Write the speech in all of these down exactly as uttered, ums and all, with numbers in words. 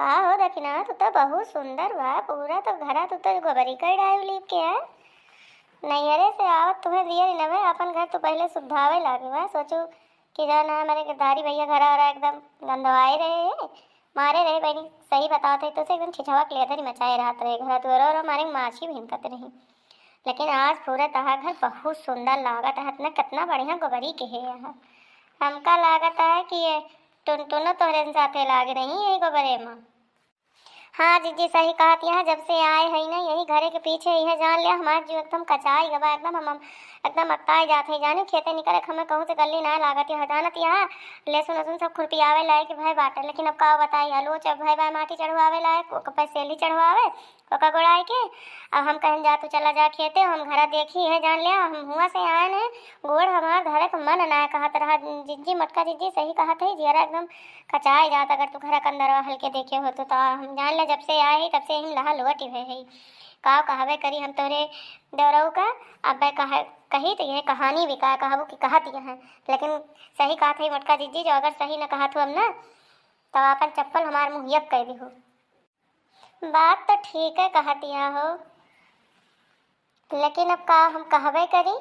का हो दखिना, तू तो बहुत सुंदर बा, पूरा तो घरा तू तो गोबरी कइ डायू लीप के है। नैहरे से आवत तुहे दियर नवे, अपन घर तू पहिले सुधावे लागे बा। सोचू कि जाना हमारे गिरधारी भैया घरा और एकदम गंधवाए रहे हैं, मारे रहे बहनी, सही बतावत है, तो से एकदम छिछवा के लेदर मचाए रहत रहे घर दुआरा, और हमारे माछी भिनकत रही। लेकिन आज पूरा तहार घर बहुत सुंदर लागत है, इतना कितना बढ़िया गोबरी के है यहाँ। हमका लागत है कि ये टुनटुनो तोहरे साथे लागे रही है गोबरे में। हाँ जिज्जी, सही कहत यहाँ, जब से आए है ना यही घरे के पीछे, यह जान लिया हमार जीव एकदम कचाई गवा, एकदम हम, हम एकदम अकताए जात है। जानी खेते निकले हमें कहूँ से गली ना लागत यहाँ, जानत यहाँ लहसुन वसुन सब खुरपियावे लायक भाई बाटे, लेकिन अब का बताई, आलू जब भाई भाई माटी चढ़वावे लायक, ओकर पे सेली चढ़वावे, ओका गोड़ाई के। अब हम कहन जा, तू चला जा खेते, हम घरा देखी है, जान लिया हम हुआ से आए हैं, गोड़ हमार धरे के मन ना कहत रहा। जिज्जी, मोटका जिज्जी सही कहत है, जियरा एकदम कचाए जात अगर तू घरा के अंदरवा हल्के देखे हो तो। तो हम जान ले, जब से आए है तब से हम लहा लोटी हुए है। का कहबे करी हम तोरे देवरऊ का, अब कह कही तो यह कहानी भी का कहबू कि कहत यह है, लेकिन सही कहत है मोटका जिज्जी, जो अगर सही न कहत हो हम ना, तब अपन चप्पल हमार मुँह यक कह दिहो। बात तो ठीक है कहतिया हो, लेकिन अब का हम कहबे करी।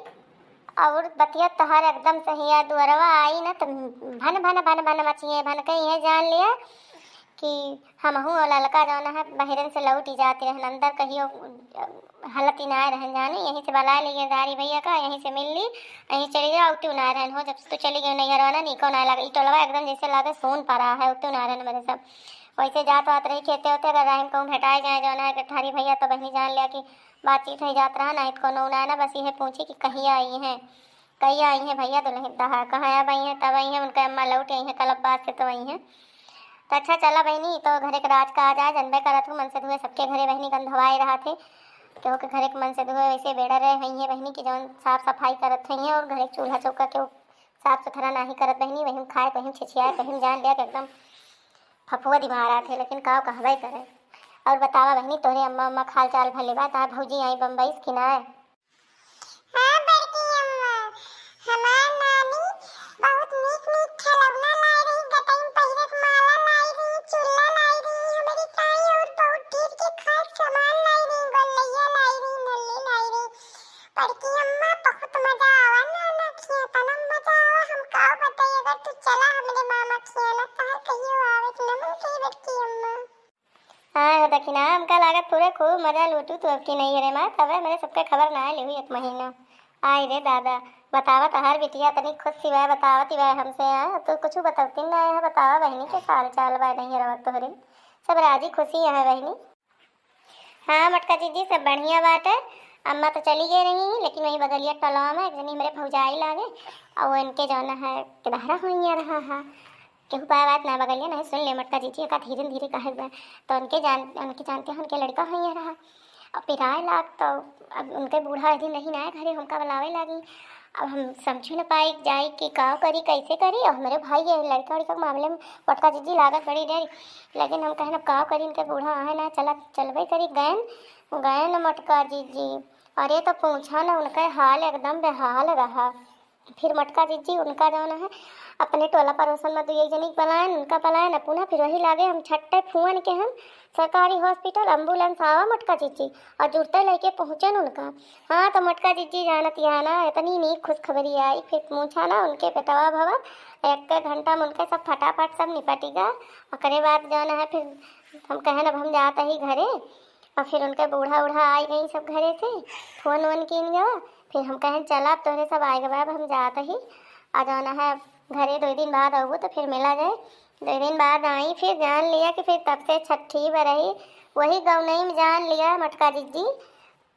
और बतिया तहार एकदम सही है, दुअरवा आई ना तो भन भन भन भन मचिए, भन के यह जान लिया कि हमहू और ललका जौन है बहिरन से लौट ही जाते रहन, अंदर कहियो हलत ही ना रहन जाने। यहीं से बला लिए दारी भैया का, यहीं से मिल ली, यहीं चली गई, अउतू ना रहन हो। जब से तू चली गई नैहर वाला निको ना लगे, ई टोलवा एकदम जैसे लगे सोन पड़ा है, अउतू ना रहन मेरे सब। वैसे जात वात रही खेते होते, अगर राहिम कहूँ भेटाए जाए जौन है गिरधारी भैया, तो बहनी जान लिया कि बातचीत हो जात रहा, नहीं तो कोनो ना ना, बस यह पूछी कि कहिया आई हैं, कहिया आई हैं भैया दुल्हन दहा, कहाँ अब आई हैं, तब आई हैं, उनका अम्मा लौट आई हैं कल अब्बास से तो आई हैं। तो अच्छा चला बहनी, तो घरे के राज का आ जाए, जनबे करत हूँ, मन से धुए सबके घरे बहनी गंधवाए रहा थे, केहू के घरे के मन से धुए वैसे बेड़ा रहे हुई हैं बहनी की जौन साफ सफाई करत हुई हैं और घरे के चूल्हा चौका के साफ सुथरा नाही करत बहनी, वही में खाए, वही में छिछियाए, वही में जान लिया कि एकदम फफुआ दिमाग रहा थे, लेकिन का कहबे करे। और बतावा बहनी, तोहरे अम्मा अम्मा खाल चाल भले बा, तार भौजी आई बम्बई से कि ना? हाँ बड़की अम्मा, हमार नानी बहुत नीक नीक खिलौना लाई रही, गटई में पहिरे के माला लाई रही, चूल्हा लाई रही, हमरी ताई और बहुत ढेर के खास सामान लाई रही, गोलैया लाई रही, नल्ली लाई रही। बड़की अम्मा बहुत मजा आवा नाना खिया, तना मजा आवा, हम का बताई, अगर तू चला हमरे मामा खिया ना, तहार कहियो आवे के न मन कही बड़की अम्मा। हाँ, हो दखिना, हमका लागत पूरे खूब मजा लूटू तू अब की नैहरे मा, तबे मेरे सबके खबर ना लेहू एक महीना। आई रे दादा, बतावा तहार बिटिया तनी खुश सिवाय बतावत ही बाय हमसे, हाँ? तू कुछ बतौती ना है, बतावा बहनी के हाल चाल बाय नैहरवा तोहरे। सब राजी खुशी है बहनी। हाँ मोटका जीजी, सब बढ़िया बाटे। अम्मा तो चली गई रही, लेकिन वही बगलिया टोलवा में एक जनी हमरे भौजाई लागे, और वो इनके जौन है, किदहरा होइया रहा है। केहू पाए बात ना बगलिया, नहीं सुन ले मोटका जीजी, का धीरे धीरे कहे बा। तो उनके जान, उनके जानते हैं, उनके लड़का होइया रहा। अब पिराए लाग तो अब उनके बूढ़ा एक दिन रही ना घरे, हमका बुलावे लागी। अब हम समझी न पाई जाई कि का करी, कैसे करी। और हमारे भाई ये लड़का वड़का के मामले में मोटका जीजी लागत बड़ी डरी, लेकिन हम कहन अब का करी, इनके बूढ़ा आहे ना, चला चलबे करी। गयन, गयन मोटका जीजी, अरे तो पूछा ना, उनका हाल एकदम बेहाल रहा। फिर मोटका जीजी उनका जौन है अपने टोला पड़ोसन में दुई एक जनी के पलायन, उनका पलायन, अपना फिर वही लागे हम छट्टे फुअन के हम सरकारी hospital ambulance आवा मोटका जीजी, और जुरते लेके पहुँचन उनका। हाँ तो मोटका जीजी जानत यहाँ ना इतनी नीक खुशखबरी आई, फिर पूछा ना उनके बेटवा भवा एक घंटा में उनके सब फटाफट सब निपटी गा। ओकरे बाद जौन है फिर हम कहन अब हम जात ही घरे, और फिर उनके बूढ़ा उढ़ा आई गई सब घरे से, फोन वोन कीन गवा। फिर हम कहें चला अब तोहरे सब आए गवा, अब हम जात ही। और जौन है घरे दो दिन बाद अबू तो फिर मिला जाए। दो दिन बाद आई, फिर जान लिया कि फिर तब से छठी बरही वही गौनई में जान लिया मोटका जीजी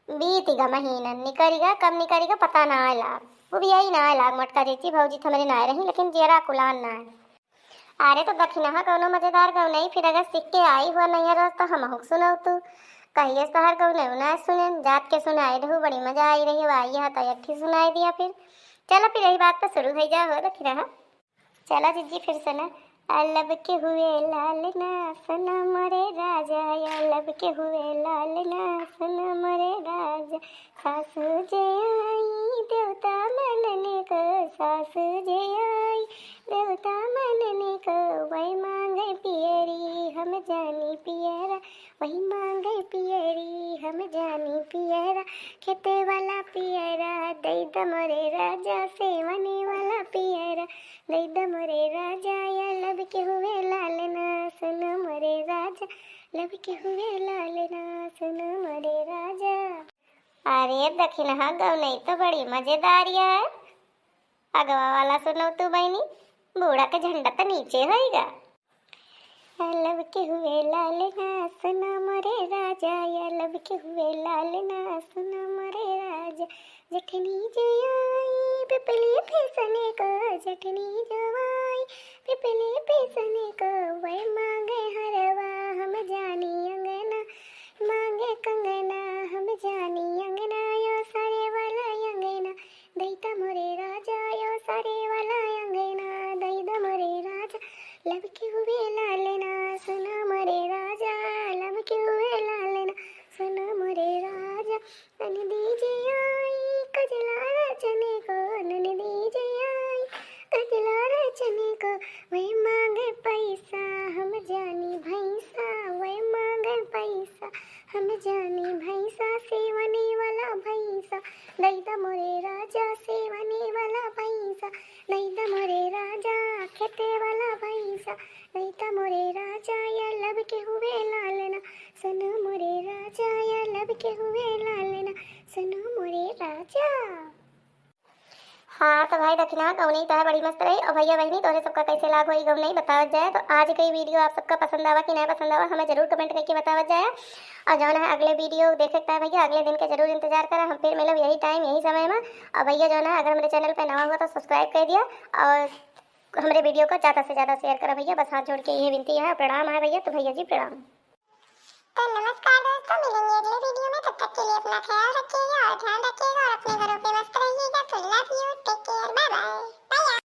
बीत गा महीना, निकल गा, कब निकल गा पता ना आए लाग, वो भी यही ना आए लाग मोटका जीजी। भौजी तो हमारी ना रही, लेकिन जियरा कुलान ना है। अरे तो दखिनहा कौनो मजेदार गौनई फिर अगर सीख के आई हुआ नैहर तो हमहू के सुनौतू। कहिए से तोहर गौनई ना सुनेन, जात के सुनाए रहू, बड़ी मजा आई रही, अब आई है तो एक ही सुनाई दिया फिर। चलो फिर यही बात पर शुरू हो जा हो दखिनहा। चलो जीजी फिर से ना। अलब के हुए लाल ना सुना मोरे राजा, अलब के हुए लाल ना सुना मोरे राजा, सासू जे आई देवता मनन को, सासू जे आई देवता मनने को वही मांगे पियरी हम जानी पियरा, वही मांगे पियरी हम जानी पियरा। खेते वाला पियरा दई द मोरे राजा, सेवने वाला पियरा दई द मोरे राजा। या लब के हुए लालना सुनो मोरे राजा, लब के हुए लालना सुनो मोरे राजा। अरे दखिनहा गौनई तो बड़ी मजेदार है। अगवा वाला सुनौ तू बहिनी, बूढ़ा के झंडा त नीचे होइगा। या लब के हुए लालना सुनो मोरे राजा, या लब के हुए लालना सुनो मोरे राजा। जठनी जो आई पिपली फैसने को, जठनी जो आई पिपली फैसने को, वह मांगे हरवा हम जानी अंगना, मांगे कंगना हम जानी अंगना। यो सारे वाला अंगना दई द मोरे राजा, यो सारे वाला अंगना दई द मोरे राजा। लब के हुए लालना सुनो मोरे राजा, लब के हुए लालना सुनो मोरे राजा। ननदी जे आई कजला रचने को, ननदी जे आई कजला रचने को, वही मांगे पैसा हम जानी भैंसा, वही मांगे पैसा हम जानी भैंसा। सेवने वाला भैंसा दई द मोरे राजा, सेवने वाला भैंसा दई द मोरे राजा। खेते वाला भैंसा दई द मोरे राजा, या लब के हुए लालना सुनो मोरे राजा, या लब के हुए लालना सुनो मोरे राजा। हाँ तो भाई दखिनहा गौनई तो है बड़ी मस्त रही। और भैया बहिनी तोहरे सबका कैसे लाग होई गौनई बतावत जाए। तो आज के वीडियो आप सबका पसंद आवा कि नहीं पसंद आवा, हमें जरूर कमेंट करके बतावत जाए। और जौन है अगले वीडियो देखे के है भैया, अगले दिन के जरूर इंतजार करा। हम फिर मिलब यही टाइम यही समय में। और भैया जौन है अगर मेरे चैनल पे नवा हुआ तो सब्सक्राइब कर दिया और हमरे वीडियो को ज़्यादा से ज़्यादा शेयर करा भैया। बस हाथ जोड़ के यही विनती है, प्रणाम है भैया। तो भैया जी प्रणाम। तो नमस्कार दोस्तों, मिलेंगे अगले वीडियो में। तब तक के लिए अपना ख्याल रखिएगा और ध्यान रखिएगा और अपने घरों पे मस्त रहिए।